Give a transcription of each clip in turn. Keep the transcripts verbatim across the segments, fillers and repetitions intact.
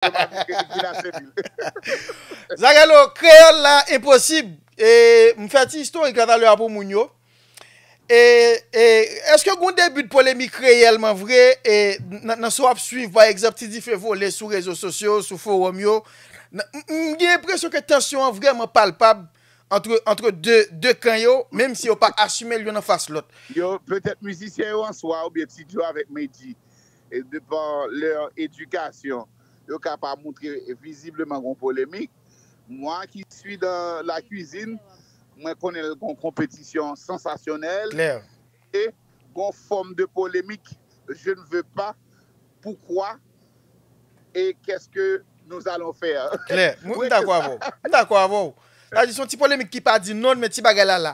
Yo pa vin, vin a Sentvil. Zagalo, kreyòl la, enposib. E, m fè ti istorik la talè a pou moun yo. E, e, èske gen yon debi de polemik reyèlman vre, e, nan, nan sa w ap swiv, pa egzanp, ti dife vole sou rezo sosyo, sou fowòm yo? Nan, m, m gen enpresyon ke tansyon an vrèman palpab antre, antre de, de kan yo, menm si yo pa asime l youn anfas lòt. Yo, petèt mizisyen yo an swa, oubyen Ti Djo avèk Medjy, e depan lè edikasyon, yo ka pa montre vizibleman gon polemik. Moi qui suis dans la cuisine, mwen konnen l gon konpetisyon sansasyonèl. Klè. E gon fòm de polemik, je ne veux pas, pourquoi et qu'est-ce que nous allons faire. Klè. M, m dakò avè w. M dakò avè w. Sa di, se yon ti polemik ki pa di non, men ti bagay la la.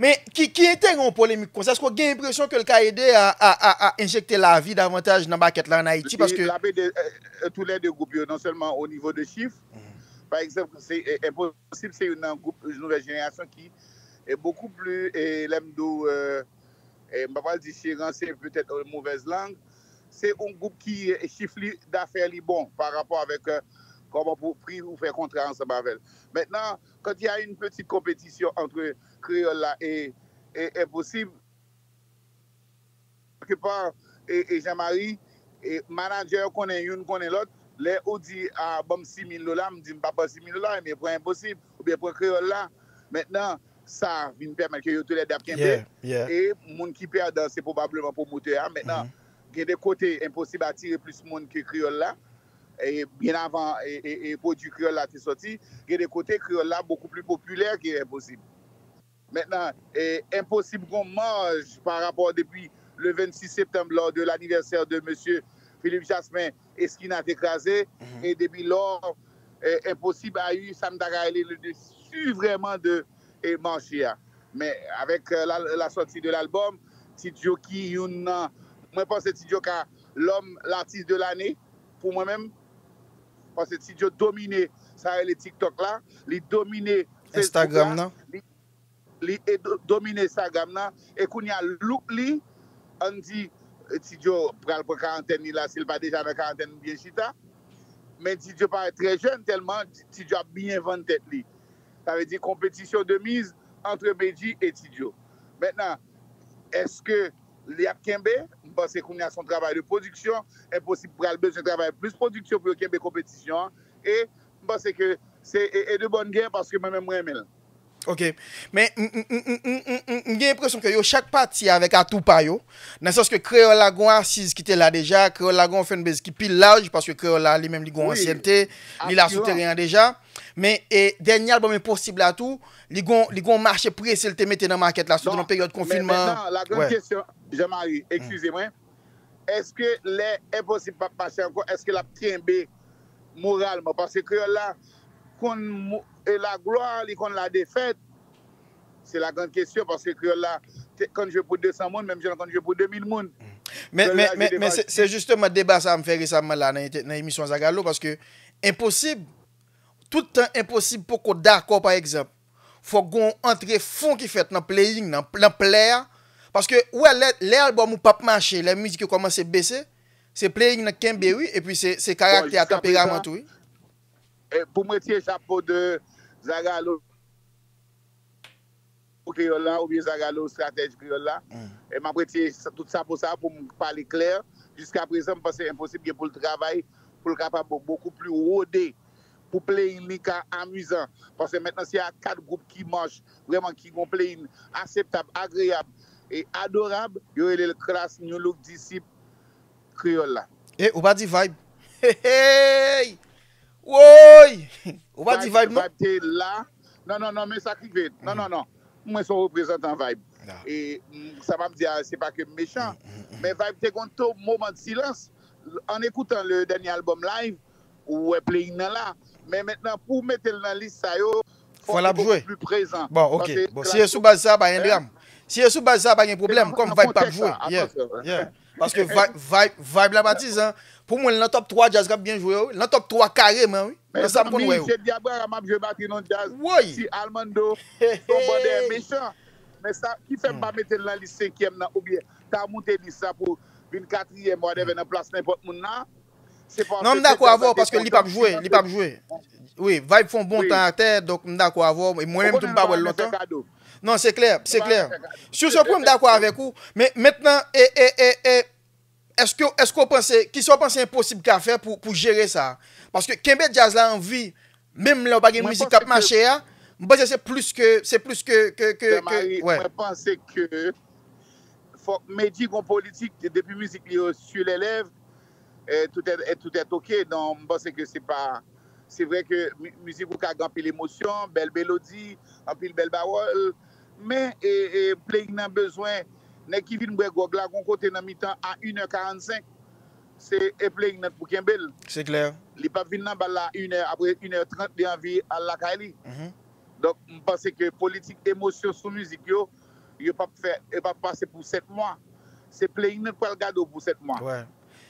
Men ki, ki enterè yon polemik konsa? Èske w gen enpresyon ke l ka ede a, a, a, a enjekte lavi davantaj nan makèt la ann Ayiti? Paske l ap ede, euh, euh, tou lè de gwoup yo, non sèlman o nivo de chif. Mhm. Pa egzanp, se, e, Enposib se youn nan gwoup nouvèl jenerasyon ki e bokou pli, e lè m di w, e, e m pa pral di cheran, se petèt yon movèz lang. Se yon gwoup ki, e, chif li, dafè li bon pa rapò avèk, e, kòman pou pri ou fè kontra ansanm avè l. Mentnan, quand il y a une petite compétition entre kreyòl la e, e Enposib, kèlkepa, e, e Jean Marie, e manadjè yo konnen youn konnen lòt, lè ou di, a, ban m sis mil dola, m di m p ap ban sis mil dola, ebyen pran Enposib, oubyen pran kreyòl la. Mentnan, sa vin pèmèt ke yo toulède ap kenbe, yeah, yeah, e moun ki pèdan, se pwobableman pwomotè a. Mentnan, mhm, gen de kote Enposib atire plis moun ke kreyòl la, e byen avan, e, e, e pwodui kreyòl la te sòti, gen de kote kreyòl la bokou pli popilè ke Enposib. Mentnan, e, Enposib gon maj pa rapò depi le vennsis septanm, lors de l'anniversaire de Monsieur Philippe Jasmin, Eskina te kraze, mhm, e depi lò, e, Enposib a yu sa m ta ka rele le dessus vrèman de, e, mache a. Men avèk, e, la, la sortie de l'album, Ti Djo ki youn nan, mwen panse Ti Djo ka l'homme, l'artiste de l'année, pou mwen menm, paske Ti Djo domine sa rele TikTok la, li domine Facebook la, Instagram nan, li li e do-, domine Instagram nan, e kounye a look li, ann di, e, Ti Djo pral pran karantèn li la, si l pa deja nan karantèn byen chita, men Ti Djo parèt trè jèn tèlman Ti Djo ap byen vann tèt li. Sa vle di konpetisyon de miz antre Medjy e Ti Djo. Mentnan, èske li ap kenbe? M panse kounye a se yon travay de pwodiksyon, Enposib pral bezwen travay plis pwodiksyon pou yo kenbe konpetisyon an, e m panse ke se e, e de bòn gè paske mwen menm mwen renmen l. Ok. Men, m, m, m, m, m, m, m gen enpresyon ke yo chak pati avèk atou pa yo. Nan sans ke kreyòl la gon asiz ki te la deja, kreyòl la gon fanbase ki pi laj, paske kreyòl la li menm li gon, wi, ansyènte, li la sou teren an deja. Men, e, dènye albòm Enposib la tou, li gon, li gon mache prese l te mete nan makèt la, sitou nan peryòd konfinman. Non, men mentnan, la grande question, Jean Marie, hmm, eskize mwen, èske lè Enposib p ap mache ankò, èske l ap kenbe moralman? Paske kreyòl la konn mo-, e laglwa, li konn ladefèt. Se la grande question, paske kreyòl la te konn jwe pou de san moun, menm jan l konn jwe pou de mil moun. Men, men, men, men se, se jisteman deba sa a m fè resaman la nan ente-, nan emisyon Zagalo, paske Enposib, tout tan Enposib poko dakò, pa egzanp, fòk gon antre fon ki fèt nan playing, nan, nan plè a. Paske, ou wè, lè, lè albòm ou p ap mache, lè mizik yo kòmanse bese, se playing nan k kenbe, wi, epi se, se karaktè a, tanperaman tou, wi. E, pou m retire chapo de Zagalo kreyòl la, oubyen Zagalo estratèj kreyòl la, e m ap retire sa, tout chapo sa pou m pale klè. Jiska prezan, m panse Enposib gen pou l travay, pou l kapab bokou pli wode, pou playing li ka amizan. Paske mentnan, se a kat gwoup ki mache vrèman, ki gon playing aseptab, agreyab e adorab, yo rele l Klass, New Look, Disip, Kreyòl la. E, ou pa di Vibe. Hey, hey! Woy! Ou pa di Vibe, non? Vibe te la. Non, non, non, men sa k rive. Non, non, non. Mwen se yon reprezantan Vibe. E, mm, sa pa m di a, se pa ke m mechan. Men Vibe te gon to moman de silans. An ekoutan le dènye albòm live, ou wè playing nan la. Men mentnan, pou w mete l nan lis sa yo, fò l ap jwe. Bon, ok. Bon, si e sou baz sa, pa gen dram. Si e sou baz sa, pa gen pwoblèm. Kòm Vibe p ap jwe. Yeah, yeah. Paske Vibe, Vibe, Vibe la patizan, pou mwen, l nan top twa djaz k ap byen jwe yo. L nan top twa kareman, wi. Nan sa m konn wè yo. Mezanmi, Jedi Abraham ap jwe batri nan djaz. Woy! Si Almando, yon bandè mechan. Men sa ki fè m pa mete l nan lis senkyèm nan, oubyen ta moute lis sa pou vin katriyèm, whatever, nan plas nenpòt moun nan. Non, m dakò avè w paske li p ap jwe, li p ap jwe. Wi, Vibe fè yon bon tan atè, donk m dakò avè w. E mwen menm tou m pa wè l lontan. Non, se klè, se klè. Sur ce point, m dakò avèk ou. Men mentnan, e, e, e, e, èske, èske w panse, kisa w panse Enposib ka fè pou, pou jere sa? Paske kenbe djaz la an vi, menm lè w pa gen mizik k ap mache a, m panse se plis ke, se plis ke, ke, ke, ke, wè. Mwen panse ke fòk Medjy gon politik, depi mizik li yo sur les lèvres, eh, tout est, eh, tout est ok. Donk, m panse ke se pa, se vre ke mi- mizik ou ka gen anpil emosyon, bèl melodi, anpil bèl pawòl, men e, e playing nan bezwen nèg ki vin bwè gwòg la gon kote nan mitan a inè karannsenk, se e playing nan pou kenbe l. Se klè. Li p ap vin nan bal la inè, apre inè trant li anvi al lakay li. Donk, m panse ke politik emosyon sou mizik yo, yo p ap fè, yo p ap pase pou sèt mwa. Se playing nan k pral gade w pou sèt mwa. Wè.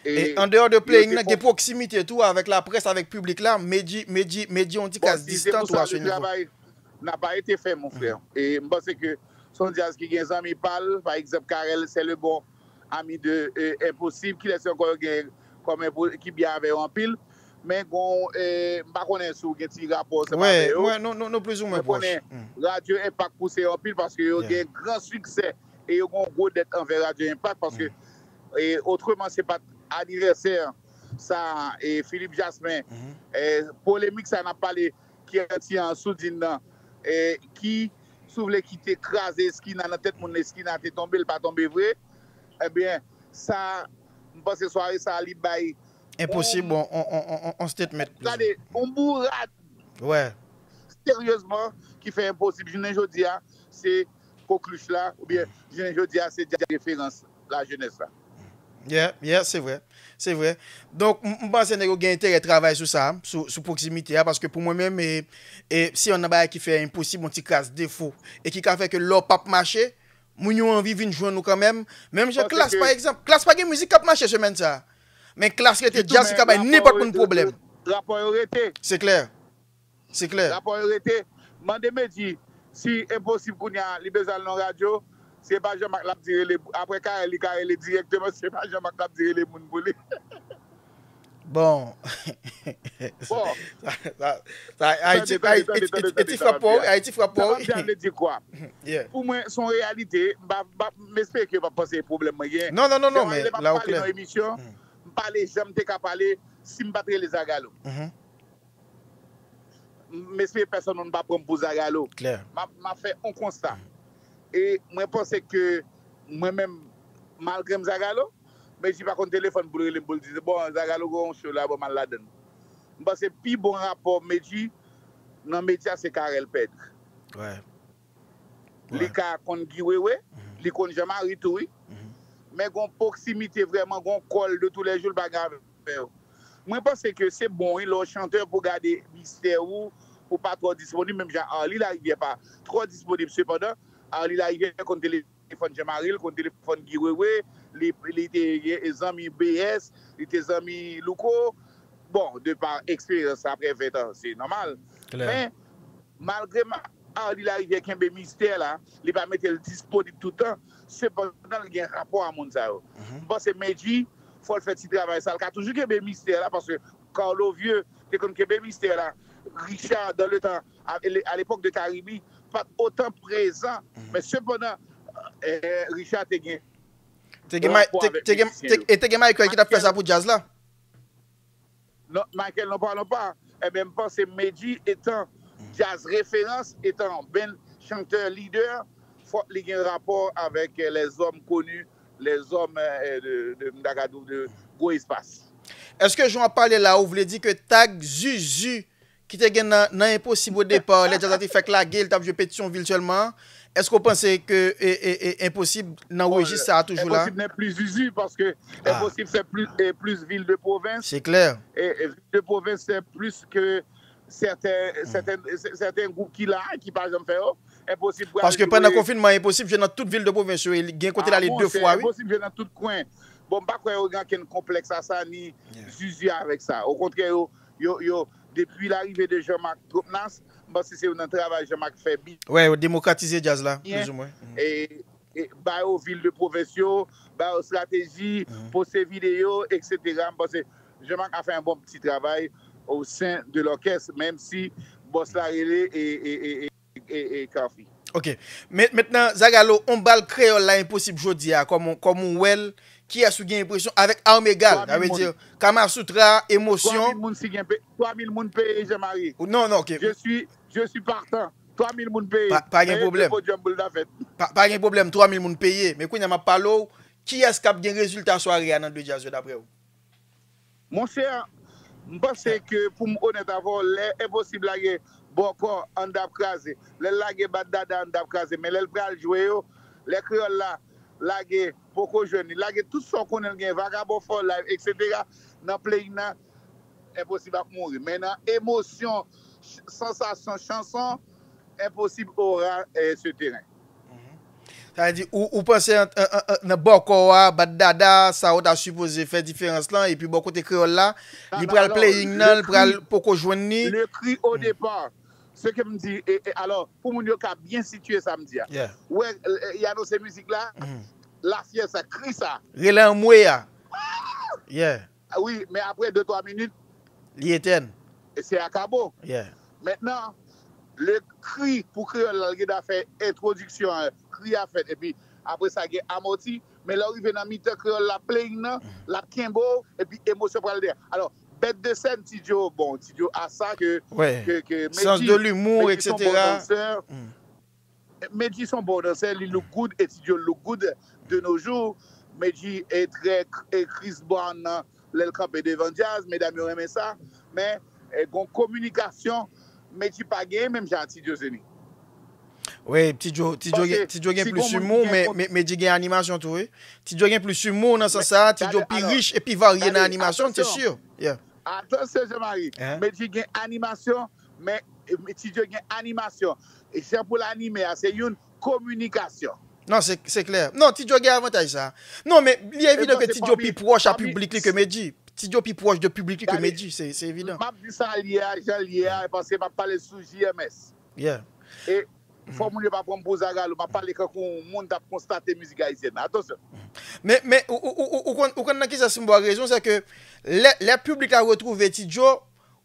E andeyò de playing nan, gen pwoksimite tou avèk laprès, avèk piblik la, Medjy, Medjy, Medjy yon ti kras distan tou a se nivo. Travay n ap arete fè, mon frè. E m panse ke se yon djaz ki gen zanmi pa l, pa egzanp, Carel, c'est le bon ami de, eh, Enposib. Kilès ankò yo gen kòm Enpo- ki byen avè yo anpil? Men gon, eh, m pa konnen si w gen ti rapò ansanm avè yo. Wè, wè, nou, nou, nou plizoumwen pwòch. Mwen konnen Radyo Enpak pouse yo anpil paske yo gen gran siksè e yo gen yon gwo dèt anvè Radyo Enpak paske, eh, otreman se pa t anivèsè sa, eh, Philippe Jasmin, eh, polemik sa n ap pale ki anti an soudin nan, eh, ki si w vle ki te kraze Eskina nan tèt moun, Eskina te tonbe, l pa tonbe vre. Ebyen, sa, m panse sware sa li bay Enposib yon, yon, yon, yon, yon statement. Gade, yon bourad. Wè. Seryezman, ki fè Enposib jounen jodi a, se koklich la, oubyen jounen jodi a, se djaz referans lajenès la. Yeah, yeah, se vre. Se vre. Donk, m, m panse nèg yo gen enterè travay sou sa, sou, sou pwoksimite a, paske pou mwen menm, e, e, se yonn nan bagay ki fè Enposib yon ti kras defo, e ki ka fè ke lè w p ap mache, moun yo anvi vin jwenn ou kanmenm. Menm jan Klass, pa egzanp. Klass pa gen mizik k ap mache semèn sa a. Men Klass rete djaz ki ka bay nenpòt moun pwoblèm. Rapò yo rete. Se klè. Se klè. Rapò yo rete. Mande Medjy si Enposib kounye a, li bezwen al nan radyo, se pa Jean-Marc l ap di rele, apre Carel, li ka rele dirèkteman, se pa Jean-Marc l ap di rele moun pou li. Bon. Bon. Sa, sa, sa, Ayiti, Ayiti, Ayiti, Ayiti frap pa w, wi, Ayiti frap pa w, wi. Sa vle di kwa? Pou mwen, se yon reyalite. M pa, m pa, m espere ke yo p ap panse pwoblèm mwen gen. Non, non, non, non, men la ou klè. Lè m ap pale nan emisyon, m pale jan m te ka pale si m pa t rele Zagalo. M espere pèsonn moun pa pran m pou Zagalo. Klè. M ap, m ap fè yon konsta. E mwen panse ke mwen menm, malgre m Zagalo, Medjy pa konn telefòn pou l rele m pou l di, bon, Zagalo gen yon show la, bon, m al ladann. M panse pi bon rapò Medjy nan medya se Carel Pedre. Wè. Li ka konn Guy Wewe, li konn Jean Marie tou, wi. Men gon pwoksimite vrèman, gon kòl de toulèjou, l pa gen avè yo. Mwen panse ke se bon, wi, lè w chantè pou gade mistè ou, pou pa twò disponib, menm jan Arly Larivière pa twò disponib. Sepandan, Arly Larivière konn telefòn Jean Marie, l konn telefòn Guy Wewe, li, li te zanmi B S, li te zanmi Louko. Bon, de pa eksperyans apre ven tan, se nòmal. Men, malgre Arly Larivière kenbe mistè la, li pa mete l disponib tout tan, sepandan, l gen rapò a moun sa yo. M panse Medjy, fò l fè ti travay sa, l ka toujou kenbe mistè la, paske Carlo Vieux te konn kenbe mistè la. Richard, dans le temps, à, à l'époque de Carimi, pa t otan prezan. Men sepandan, eh, Richard te gen rapò avèk mizisyen yo. Te gen, te, te gen Michael ki t ap fè sa pou djaz la. Non, Michael, non pa, non pa. Ebyen, m panse Medjy, etan djaz referans, etan band, chantè, lidè, fòk li gen rapò avèk, eh, lèzòm koni, lèzòm, eh, de, de, m ta ka di w, de gwo espas. Èske jan w ap pale la, ou vle di ke tag Zuzu ki te gen nan, nan Enposib o depa, lè djaz la te fèk lage, li t ap jwe Petyonvil sèlman, èske w panse ke, e, e, e, Enposib nan rejis sa a toujou la? Enposib n'est plus Zuzu, paske Enposib fè plis, e, plis vil de pwovens. Se klè. E, e vil de pwovens fè plis ke sèten, sèten, sèten gwoup ki la, ki pa janm fè yo. Enposib pral jwe. Paske pandan konfinman, Enposib jwe nan tout vil de pwovens yo, e li gen kote l ale de fwa, wi. Enposib jwe nan tout kwen. Bon, m pa kwè yo gen ankenn konplèks a sa, ni Zuzu avèk sa. Okontrè, yo, yo, yo, depi larive de Jean-Marc Tropnas, m panse se youn nan travay Jean-Marc fè byen. Wè, yo demokratize djaz la, plizoumwen. E, e ba yo vil de pwovens yo, ba yo estrateji, poste videyo, etsetera. M panse Jean-Marc a fè yon bon ti travay o sen de lòkès, menm si bòs la rele e, e, e, e, e, e Kafi. Ok. Men, mentnan, Zagalo, on bal kreyòl la enposib jodi a, kòm on, kòm on wè l, kiyès ou gen enpresyon, avèk arm egal, sa vle di, Kamasutra, emosyon. Twa mil moun si gen pe, twa mil moun peye Jean-Marie. Non, non, ok. Je suis, je suis partant. Twa mil moun peye. Pa, pa gen pwoblèm. Podyòm pou l ta fèt. Pa, pa gen pwoblèm, twa mil moun peye. Men kounye a m ap pale w, kiyès k ap gen rezilta sware a nan de djaz yo daprè w? Monchè, m panse ke pou m onèt avè w, lè Enposib lage Bòkò, Anndan ap kraze. Lè l lage Bat Dada, Anndan ap kraze. Men lè l pral jwe yo, lè kreyòl la lage Poko jwenn li, lage tout sa w konnen l gen, Vagabon For Life, etsetera, nan playing nan, Enposib ap mouri. Men nan emosyon, ch- sansasyon, chanson, Enposib ora eh, sou teren. Sa vle di, ou, ou panse an- an- an- nan bòkò a, bat dada, sa yo ta sipoze fè diferans lan, epi bò kote kreyòl la, li pral playing nan, li pral poko jwenn li. Le cri au départ. Ce que m di, e, e, alò, pou moun yo ka byen sitiye sa m di a. Yeah. Ou wè, eh, y anonse mizik la, la fyè sa, kri sa. Rele anmwe a. Yeah. Ah wi, men apre de twa minit, Li etèn. e se akabo. Yeah. Mentnan, le kri pou kreyòl la, l gen dwa fè entwodiksyon an, kri a fèt, epi apre sa gen amòti, men lè w rive nan mitan kreyòl la, playing nan, l ap kenbe w, epi emosyon pral dèyè. Alò, bèt de sèn, Ti Djo, bon, Ti Djo a sa ke, Ouais. ke, ke Sans Medji, de l'humour, Medji son bon etsetera. dansè. Medji son bon dansè, li look good, e Ti Djo look good de nos jours. Medji e trè e Chris Brown nan lè l kanpe devan djaz, medam yo renmen sa. Men, e, gon kominikasyon, Medji pa genyen menm jan Ti Djo Zeni. Wi, Ti Djo, Ti Djo gen, Ti Djo gen plis imou, men, men, men Medji gen animasyon tou, wi. Ti Djo gen plis imou nan sans sa, Ti Djo pi rich e pi varye nan animasyon, se si. Yeah. Atansyon, Jean-Marie. Medji gen animasyon, men, men Ti Djo gen animasyon. E jan pou l anime a, se youn kominikasyon. Non, se, se klè. Non, Ti Djo gen avantaj sa. Non, men li evidan ke Ti Djo pi pwòch a piblik li ke Medji. Ti Djo pi pwòch de piblik li ke Medji, se, se evidan. M ap di sa l ye a, jan l ye a, paske m ap pale sou J M S. Yeah. E fò moun yo pa pran m pou zagalou, m ap pale kankou yon moun t ap konstate mizik ayisyèn nan. Atansyon. Men, men, ou, ou, ou, ou, ou konn, ou konn nan kisa si m ba w rezon, se ke lè, lè piblik la retwouve Ti Djo,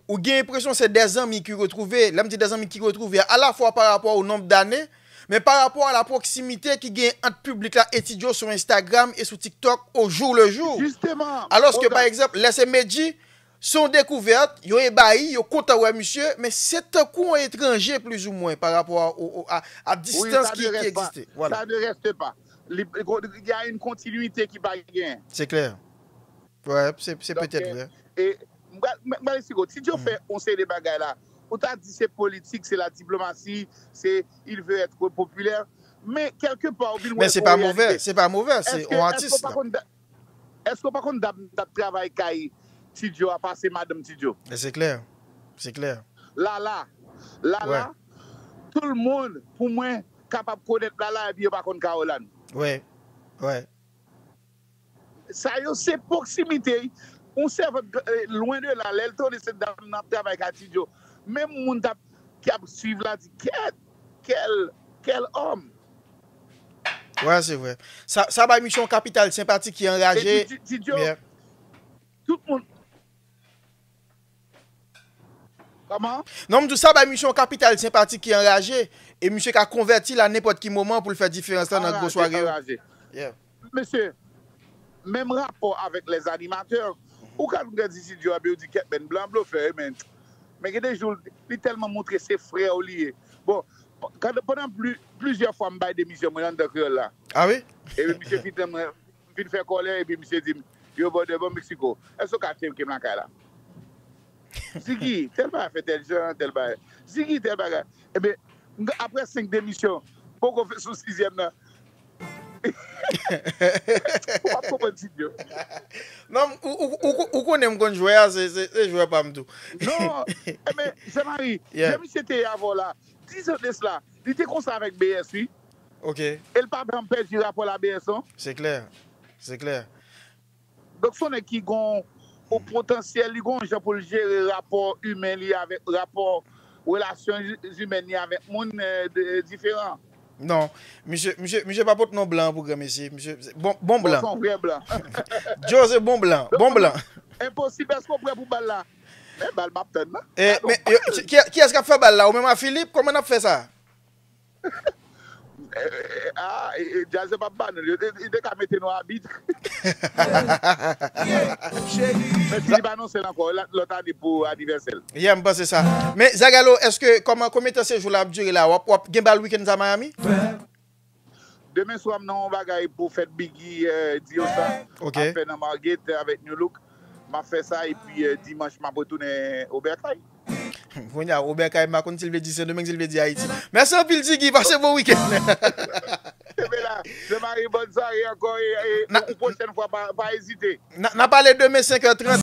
ou gen enpresyon se de zanmi ki retwouve. Lè m di de zanmi ki retwouve, alafwa pa rapò o nonb dane, men pa rapò a la pwoksimite ki gen ant piblik la e Ti Djo sou Instagram e sou TikTok au jour le jour. Jisteman. Alòske, pa egzanp, lè se Medji, se yon dekouvèt, yo ebayi, yo kontan wè misye, men se tankou yon etranje plizoumwen pa rapò a, o- o- a, a distans ki, ki egziste. Voilà. Ça ne reste pas. Li, il y a une continuité ki pa genyen. Se klè. Wè, se, se petèt vre. E, m pral, m pral eksplike w. Ti Djo fè yon seri de bagay la. Ou ta di se politik, se la diplomasi, se il veut être populaire. Men, kèlke pa, ou vin wè Men se pa movè, se pa movè, se yon atis. Èske w pa konn dat, èske w pa konn dat m t ap travay kay Ti Djo a pase madanm Ti Djo? E se klè. Se klè. Lala. Lala. Tout le moun, pou mwen, kapab konèt Lala epi yo pa konn Caroline. Wi. Wi. Sa yo se pwoksimite. Yon sèvant, eh, lwen de la, lè l tande se dam nan ap travay kay Ti Djo. Menm moun t ap, ki ap swiv la di, kèt, kèl, kèl òm. Wè, se vre. Sa, sa bay misye yon kapital senpati ki anraje. Ti Djo, tout moun. Kòman? Non, m di w sa bay misye yon kapital senpati ki anraje, e misye ka konvèti l a nenpòt ki moman pou l fè diferans lan nan gwo sware yo. Mesye, menm rapò avèk lèzanimatè, ou ka vin gade Ti Djo epi ou di kèt men blan blofè, men, men gen de jou, li tèlman montre se frè w li ye. Bon, pandan plizyè fwa m bay demisyon mwen anndan kreyòl la. Ah wi? Epi misye vin tann mwen, vin fè kòlè, epi misye di m, yo bò de bò Meksiko. Èske w ka tchenke m lakay la? Ziggy, tèl bagay fè tèl jan, tèl bagay. Ziggy, tèl bagay. Ebyen, apre senk demisyon, poko fè sou sizyèm nan. Ou pa konprann Ti Djo. Non, ou, ou, ou, ou konnen m konn jwè a, se, se, se jwè pa m tou. Non, ebyen, Jean-Marie, jan misye te ye avè w la, dis an de sla, li te konsa avèk B S, wi. Ok. E l pa janm pèdi rapò l a B S, non. Se klè. Se klè. Donk, se yon nèg ki gon yon potansyèl, li gon yon jan pou l jere rapò imen li avèk, rapò, relasyon imèn li avèk moun, eh, de- diferan. Non, misye, misye, misye pa pot non blan pou granmesi. Misye, bon, bon blan. Se yon vrè blan. Djo se bon blan, bon blan. Enposib, èske w prè pou bal la? Men bal m ap tann nan. Eh, men, yo, ki, ki, kiyès k ap fè bal la? Ou menm a Philippe? Kòman n ap fè sa? Eh, eh, ah, eh, eh, Jazz p ap ba nou. Yo te, yo te ka mete nou abit. Men Philippe anonse l ankò, la- lòt ane pou anivèsè l. Yeah, m panse sa. Men, Zagalo, èske, kòman, konbyen tan sejou la ap dire la? W ap, w ap gen bal wikenn sa Miami? Demen swa m nan yon bagay pou fèt Biggie, eh, Diosa. Ok. Ap fè nan Margate avèk New Look. M ap fè sa, epi, eh, dimanch, m ap retounen Oberkay. Kounye a, Oberkay, m pa konn si l vle di Sendomeng, si l vle di Ayiti. Mèsi anpil, Ziggy. Pase bon wikenn. Kenbe la. Jean-Marie, bòn sware ankò. E, e, Na- yon pwochèn fwa, pa, pa ezite. N a- n a pale demen senk è trant.